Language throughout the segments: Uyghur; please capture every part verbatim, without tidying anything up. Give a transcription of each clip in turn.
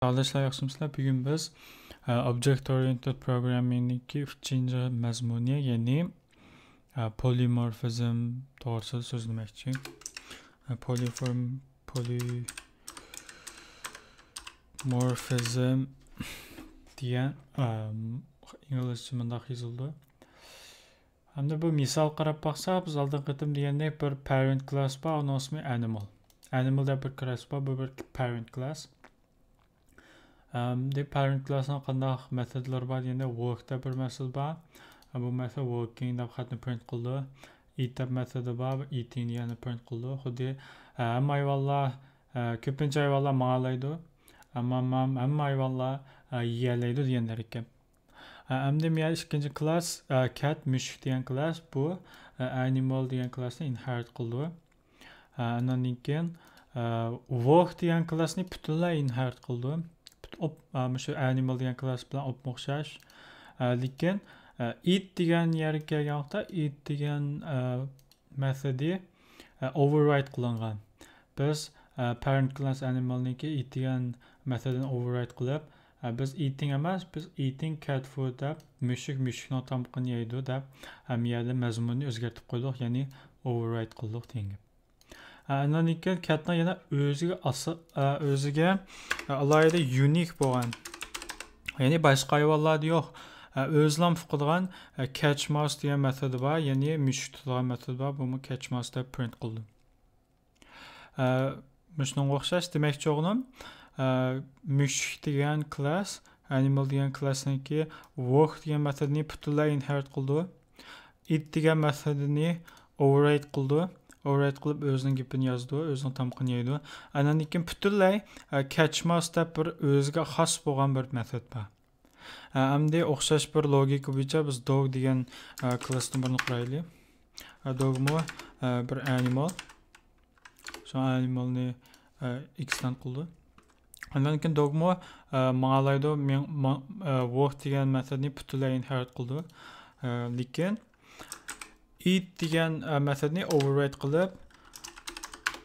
قارداشلار، ياخشىمۇسىلەر؟ بۈگۈن بىز ئە، Object Oriented Programming نىڭكى ئۈچىنچى مەزمۇنى، يەنى ئە، polymorphism توغرىسىدا سۆزلىمەكچى. ئە، polyform polymorphism دېگەن ئە، ئىنگلىزچە مۇنداق يېزىلىدۇ. ئەمدى بۇ مىسال قاراپ باقساق، بىز ئالدىنقى قېتىم دېگەندەك بىر parent class بار، ئۇنىڭ ئىسمى animal. Animal دەپ بىر class بار، بۇ بىر parent class. ئەمدى parent class نىڭ قانداق مېتودلىرى بار دېگەندە، walk دەپ بىر مېتود بار. بۇ مېتود walking دەپ خەتنى print قىلىدۇ. Eat دەپ مېتودى بار، eating دېگەننى print قىلىدۇ. خۇددى ئە، ھەممە ھايۋانلار، ئە، كۆپىنچە ھايۋانلار ماڭالايدۇ، ئەمما مەن-، ھەممە ھايۋانلار ئە، يېيەلەيدۇ دېگەندەك گەپ. ئە، ئەمدى مەيەر ئىككىنچى class، ئە، cat، مۈشۈك دېگەن class، بۇ ئە، animal دېگەن class نى inherit قىلىدۇ. ئە، ئاندىن كېيىن ئە، walk دېگەن class نى پۈتۈنلەي inherit قىلىدۇ. پۈت-، ئوپ-، ئە، مۇشۇ animal دېگەن class بىلەن ئوپمۇ ئوخشاش. ئە، لېكىن ئە، eat دېگەن يەرگە كەلگەن ۋاقىتتا eat دېگەن ئە، مېتودى ئە، override قىلىنغان. بىز ئە، parent class animal نىڭكى eat دېگەن مېتودىنى override قىلىپ، ئە، بىز eating ئەمەس، بىز eating cat food دەپ مۈشۈك مۈشۈكنىڭ تامىقىنى يەيدۇ دەپ ھەممە يەردە مەزمۇننى ئۆزگەرتىپ قويدۇق، يەنى override قىلدۇق دېگەن گەپ. ئە، ئاندىن كېيىن cat نىڭ يەنە ئۆزىگە ئاسا-، ئە، ئۆزىگە ئە، ئالاھىدە unique بولغان، يەنى باشقا ھايۋانلاردا يوق، ئە، ئۆزىلا ئۇقىدىغان ئە، catch mouse دېگەن مېتودى بار، يەنى مۈشۈك تۇتىدىغان مېتودى بار، بۇمۇ catch mouse دەپ print قىلدىم. ئە، مۇشۇنىڭغا ئوخشاش دېمەكچى بولغىنىم، ئە، مۈشۈك دېگەن class، animal دېگەن class نىڭكى walk دېگەن مېتودنى پۈتۈنلەي inherit قىلىدۇ. Eat دېگەن مېتودنى override قىلىدۇ. Override قىلىپ ئۆزىنىڭ گېپىنى يازىدۇ، ئۆزىنىڭ تامىقىنى يەيدۇ. ئاندىن كېيىن پۈتۈنلەي ئە، catch mouse دەپ بىر ئۆزىگە خاس بولغان بىر مېتود بار. ئە، ئەمدى ئوخشاش بىر لوگىكا بويىچە بىز dog دېگەن ئە، class نى بۇرۇن قۇرايلى. ئە، dog مۇ ئە، بىر animal. شۇڭا animal نى ئە، extend قىلىدۇ. ئاندىن كېيىن dog مۇ ئە، ماڭالايدۇ، مېڭ-، ما-، ئە، walk دېگەن مېتودنى پۈتۈنلەي inherit قىلىدۇ. ئە، لېكىن eat دېگەن ئە، مېتودنى override قىلىپ،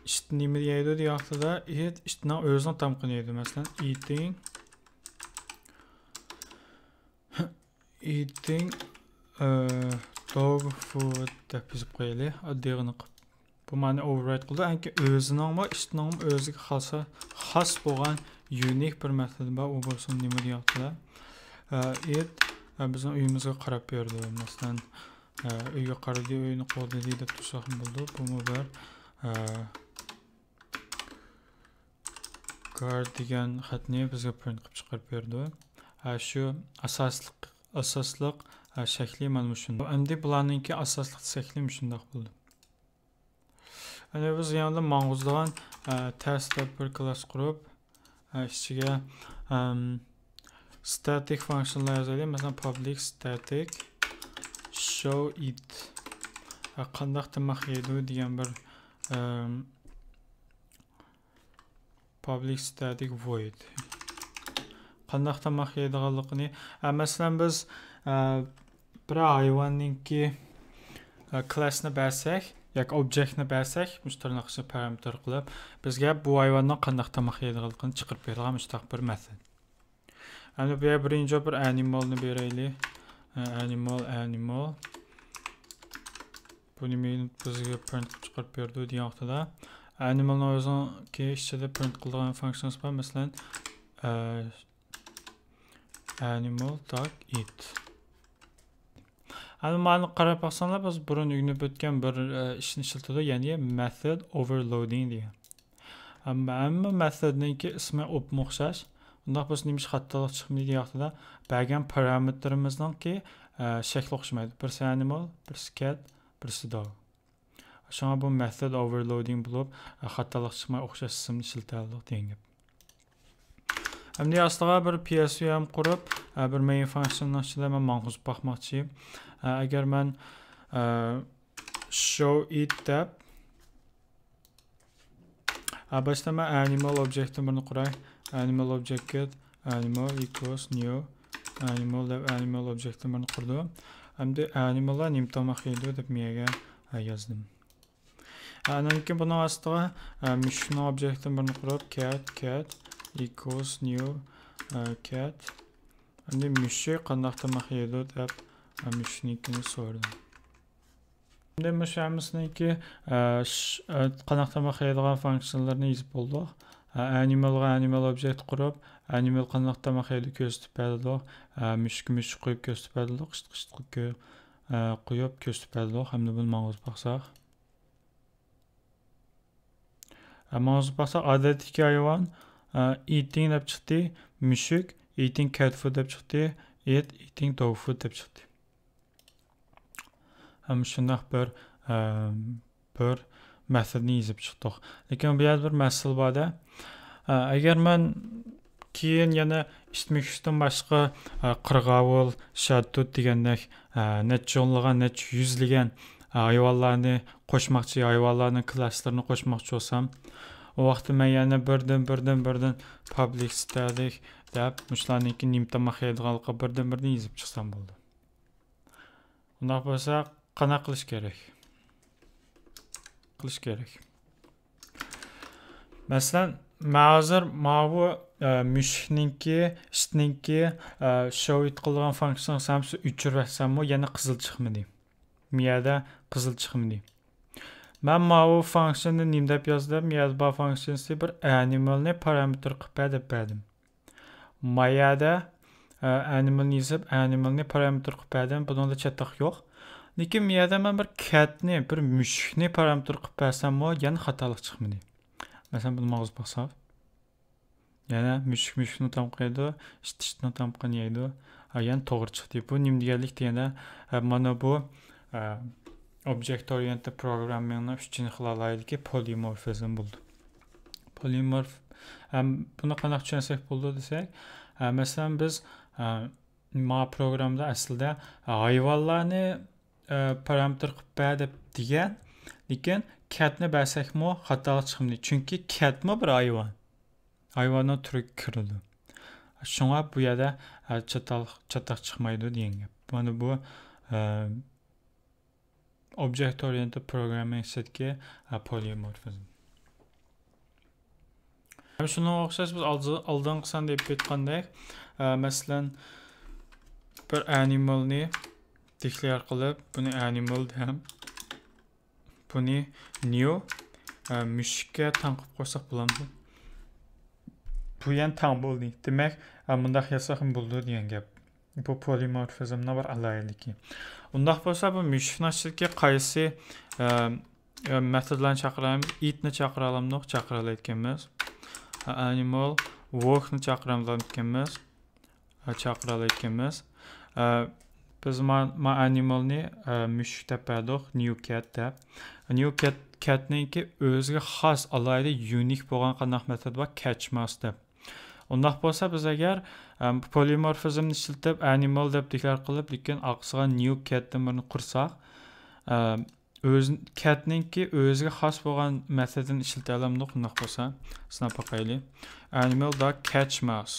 ئىت نېمە يەيدۇ دېگەن ۋاقتىدا، ئىت ئىتنىڭ ئۆزىنىڭ تامىقىنى يەيدۇ. مەسىلەن، eating eating ئە، dog food دەپ يېزىپ قويايلى، ئاددىيغىنە قىلىپ. بۇ مانا override قىلىدۇ. ئەنكى ئۆزىنىڭمۇ، ئىتنىڭمۇ ئۆزىگە خاس، خاس بولغان unique بىر مېتودى بار. ئۇ بولسا نېمە دېگەن ۋاقتىدا، ئە، it ئە، بىزنىڭ ئۆيىمىزگە قاراپ بېرىدۇ. مەسىلەن، ئە، ئۆيگە قارىدى، ئۆينى قوغدىدى دەپ تۇرساقمۇ بولىدۇ. بۇمۇ بىر ئە، guard دېگەن خەتنى بىزگە print قىلىپ چىقىرىپ بېرىدۇ. ھە، شۇ ئاساسلىق، ئاساسلىق، ھە، شەكلى مانا مۇشۇنداق. ئەمدى بۇلارنىڭكى ئاساسلىق شەكلى مۇشۇنداق بولدى. ئەمدى بىز يېڭىدىن ماڭغۇزىدىغان، ھە، test دەپ بىر class قۇرۇپ، ھە، ئىچىگە، ئەم، static function لار يازايلى. مەسىلەن، public static show it. ھە، قانداق تاماق يەيدۇ دېگەن بىر، ئەم، public static void. قانداق تاماق يەيدىغانلىقىنى، ئە، مەسىلەن، بىز، ئە، بىر ھايۋاننىڭكى، ئە، class نى بەرسەك ياكى object نى بەرسەك، مۇشۇ تىرناق ئىچىدە پارامېتىر قىلىپ، بىزگە بۇ ھايۋاننىڭ قانداق تاماق يەيدىغانلىقىنى چىقىرىپ بېرىدىغان مۇشۇنداق بىر مېتود. ئەمدى بۇ يەرگە بىرىنچى بىر animal نى بېرەيلى. ئە، animal، animal. بۇ نېمىنى بىزگە print قىلىپ چىقىرىپ بېرىدۇ دېگەن ۋاقتىدا، animal نىڭ ئۆزىنىڭكى ئىچىدە print قىلىدىغان function ىسى بار. مەسىلەن، ئە، animal dog eat. ئەمدى مانا قاراپ باقساڭلار، بىز بۇرۇن ئۆگىنىپ ئۆتكەن بىر، ئە، ئىشنى ئىشلىتىدۇ، يەنى method overloading دېگەن. ھەممە، ھەممە مېتودنىڭكى ئىسمى ئوپمۇ ئوخشاش. ئۇنداق بولسا نېمە ئىش خاتالىق چىقمىدى دېگەن ۋاقتىدا، بەرگەن پارامېتىرىمىزنىڭكى، ئە، شەكلى ئوخشىمايدۇ. بىرسى animal، بىرسى cat، بىرسى dog. شۇڭا بۇ method overloading بولۇپ، ئە، خاتالىق چىقماي ئوخشاش ئىسىمنى ئىشلىتەلىدۇق دېگەن گەپ. ئەمدى ئاستىغا بىر P S V M قۇرۇپ، ئە، بىر main function نىڭ ئىچىدە مەن ماڭغۇزۇپ باقماقچى. ئە، ئەگەر مەن، ئە، show it دەپ، ھە، باشتا مەن animal object نى بىرنى قۇراي. Animal object، animal equals new animal دەپ animal object نى بىرنى قۇردۇم. ئەمدى animal لار نېمە تاماق يەيدۇ دەپ مەن يەرگە، ھە، يازدىم. ھە، ئاندىن كېيىن بۇنىڭ ئاستىغا، ھە، مۈشۈكنىڭ object نى بىرنى قۇرۇپ، cat، cat، equals new cat. ئەمدى مۈشۈك قانداق تاماق يەيدۇ دەپ مۈشۈكنىڭكىنى سورىدىم. ئەمدى مۇشۇ ھەممىسىنىڭكى قانداق تاماق يەيدىغان فانكسىيەلىرىنى يېزىپ بولدۇق. ئەنىمالغا ئەنىمال ئوبيېكت قۇرۇپ، ئەنىمال قانداق تاماق يەيدۇ كۆرسىتىپ بەردۇق. مۈشۈككە مۈشۈك قويۇپ كۆرسىتىپ بەردۇق. ئىشتىك ئىشتىققا قويۇپ كۆرسىتىپ بەردۇق. ئەمدى بۇنى ماڭغۇزۇپ باقساق. ماڭغۇزۇپ باقساق، ئادەتتىكى ھايۋان eating دەپ چىقتى، مۈشۈك eating cat food دەپ چىقتى، it eating dog food دەپ چىقتى. ھەم شۇنداق بىر، بىر مەسىلىنى يېزىپ چىقتۇق. لېكىن بۇ يەردە بىر مەسىلە بار-دە. ئەگەر مەن كېيىن يەنە ئىت مۈشۈكتىن باشقا، قىرغاۋۇل، شادۇت دېگەندەك، نەچچە ئونلىغان، نەچچە يۈزلىگەن ھايۋانلارنى قوشماقچى، ھايۋانلارنىڭ كلاسلىرىنى قوشماقچى بولسام، ئۇ ۋاقىتتا مەن يەنە بىردىن، بىردىن، بىردىن پابلىك ستاتىك دەپ مۇشۇلارنىڭكى نېمە تاماق يەيدىغانلىقىغا بىردىن، بىردىن يېزىپ چىقسام بولدى. ئۇنداق بولسا قانداق قىلىش كېرەك؟ قىلىش كېرەك. مەسىلەن، مەن ھازىر ماۋۇ، ئە، مۈشۈكنىڭكى، ئىتنىڭكى، ئە، شوۋ ئېيتقىلىغان فانكسىيەنىڭ ھەممىسى ئۆچۈرۈۋەتسەممۇ يەنە قىزىل چىقمىدى. مۇ يەردە قىزىل چىقمىدى. مەن ماۋۇ فانكسىيەننى نېمە دەپ يازدىم؟ مۇ يەردە بار فانكسىيەنسى بىر ئەنىمالنى پارامېتىر قىلىپ بەر دەپ بەردىم. ما يەردە، ئە، ئەنىمالنى يېزىپ، ئەنىمالنى پارامېتىر قىلىپ بەردىم. بۇنىڭدا چاتاق يوق. لېكىن ما يەردە مەن بىر كەتنى، بىر مۈشۈكنى پارامېتىر قىلىپ بەرسەممۇ يەنە خاتالىق چىقمىدى. مەسىلەن، بۇنى ماڭغۇزۇپ باقساق. يەنە مۈشۈك مۈشۈكنى تامىقى يەيدۇ، ئىت ئىتنى تامىقىنى يەيدۇ. ھە، يەنە توغرا چىقتى. بۇ نېمە دېگەنلىك دېگەندە، ھە، مانا بۇ، ئە، ئوبيېكت ئورىيېنتېد پروگراممىڭنىڭ ئۈچىنچى خىل ئالاھىدىلىكى پولىمورفىزم بولدى. پولىمورف، ھەم بۇنى قانداق چۈشەنسەك بولىدۇ دېسەك، ھە، مەسىلەن، بىز، ھە، ما پروگرامدا ئەسلىدە ھايۋانلارنى، ئە، پارامېتىر قىلىپ بەر دەپ دېگەن، لېكىن كەتنى بەرسەكمۇ خاتالىق چىقمىدى. چۈنكى كەتمۇ بىر ھايۋان. ھايۋاننىڭ تۈرىگە كىرىدۇ. شۇڭا بۇ يەردە، ئە، چاتاق، چاتاق چىقمايدۇ دېگەن گەپ. مانا بۇ، ئە، ئوبيېكت ئورىيېنتېد پروگراممىڭ ئىچىدىكى، ئە، پولىمورفىزم. ھەم شۇنىڭغا ئوخشاش بىز ئالدى-، ئالدىنقى ساندا ئېلىپ ئېيتقاندەك، ئە، مەسىلەن، بىر ئەنىمالنى دېكلېيەر قىلىپ، بۇنى ئەنىمال دەم، بۇنى نيۇ، ئە، مۈشۈككە تەڭ قىلىپ قويساق بولامدۇ؟ بۇ يەنە تەڭ بولدى. دېمەك، ئە، مۇنداق يازساقمۇ بولىدۇ دېگەن گەپ. بۇ پولىمورفىزمنىڭ بىر ئالاھىدىلىكى. ئۇنداق بولسا، بۇ مۈشۈكنىڭ ئىچىدىكى قايسى، ئە، ئە، مېتودلارنى چاقىرامىز؟ ئىتنى چاقىرالامدۇق؟ چاقىرالايدىكەنمىز. ئەنىمال، ۋوكنى چاقىرالامدىكەنمىز؟ ئە، چاقىرالايدىكەنمىز. ئە، بىز ما-، ما ئەنىمالنى، ئە، مۈشۈك دەپ بەردۇق، نيۇ كەت دەپ. نيۇ كەت، كەتنىڭكى ئۆزىگە خاس، ئالاھىدە، يۇنىك بولغان قانداق مېتود بار؟ كەچ ماس دەپ. ئۇنداق بولسا، بىز ئەگەر، ئە، پولىمورفىزمنى ئىشلىتىپ، ئەنىمال دەپ دېكلار قىلىپ، لېكىن ئارقىسىغا نيۇ كەتتىن بىرنى قۇرساق، ئە، ئۆز-، كەتنىڭكى ئۆزىگە خاس بولغان مېتودىنى ئىشلىتەلەمدۇق؟ ئۇنداق بولسا، سىناپ باقايلى. ئەنىمال دوت كەچ ماس.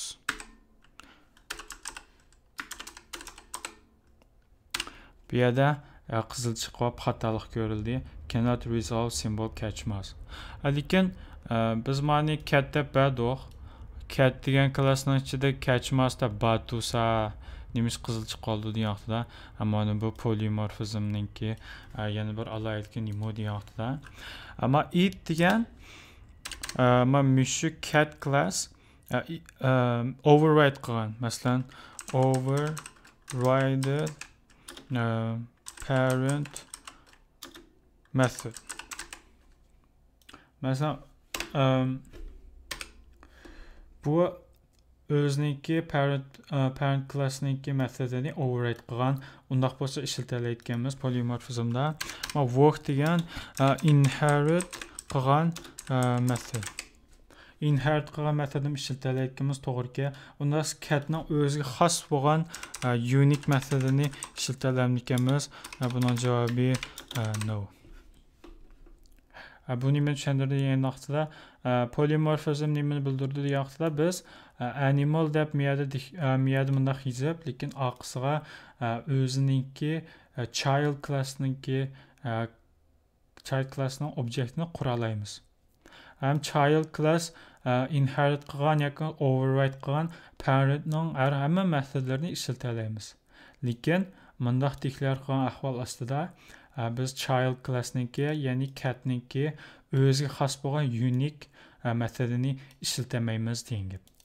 بۇ يەردە، ئە، قىزىل چىقىپ خاتالىق كۆرۈلدى. Cannot resolve symbol catch mask. ئە، لېكىن، ئە، بىز مانى كەت دەپ بەردۇق. كەت دېگەن كلاسنىڭ ئىچىدە كەچ ماس دەپ بار تۇرسا، نېمىش قىزىل چىقىپ قالدى دېگەن ۋاقتىدا. ئەمما مانا بۇ پولىمورفىزمنىڭكى، ئە، يەنە بىر ئالاھىدىلىكى نېمە دېگەن ۋاقتىدا. ئەمما ئىت دېگەن، ئە، ما مۈشۈك كەت كلاس، ئە، ئى-، ئە، ئوۋېررايد قىلغان. مەسىلەن، ئوۋېررايدېد، ئە، پەرېنت مېتود. مەسىلەن، ئەم، بۇ ئۆزىنىڭكى پەرېنت، ئە، پەرېنت كلاسنىڭكى مېتودىنى ئوۋېررايد قىلغان. ئۇنداق بولسا ئىشلىتەلەيدىكەنمىز پولىمورفىزمدا. ما ۋوك دېگەن، ئە، ئىنھېرىت قىلغان، ئە، مېتود. ئىنھېرىت قىلغان مېتودنى ئىشلىتەلەيدىكەنمىز، توغرىكەن. ئۇنداق كەتنىڭ ئۆزىگە خاس بولغان، ئە، يۇنىك مېتودىنى ئىشلىتەلەمدىكەنمىز. ئە، بۇنىڭ جاۋابى، ئە، نو. ئە، بۇ نېمىنى چۈشەندۈردى دېگەن ۋاقتىدا، ئە، پولىمورفىزم نېمىنى بىلدۈردى دېگەن ۋاقتىدا بىز، ئە، ئەنىمال دەپ مۇ يەردە دېك-، ئە، مۇ يەردە مۇنداق يېزىپ، لېكىن ئارقىسىغا، ئە، ئۆزىنىڭكى، ئە، چايلد كلاسنىڭكى، ئە، چايلد كلاسنىڭ ئوبيېكتىنى قۇرالايمىز. ھەم چايلد كلاس، ئىنھېرىت قىلغان ياكى ئوۋېررايد قىلغان پەرەنتنىڭ ھەر ھەممە مېتودلىرىنى ئىشلىتەلەيمىز. لېكىن مۇنداق دېكلار قىلغان ئەھۋال ئاستىدا، ئە، بىز چايلد كلاسنىڭكى، يەنى كەتنىڭكى ئۆزىگە خاس بولغان يۇنىك، ئە، مېتودىنى ئىشلىتەلمەيمىز دېگەن گەپ.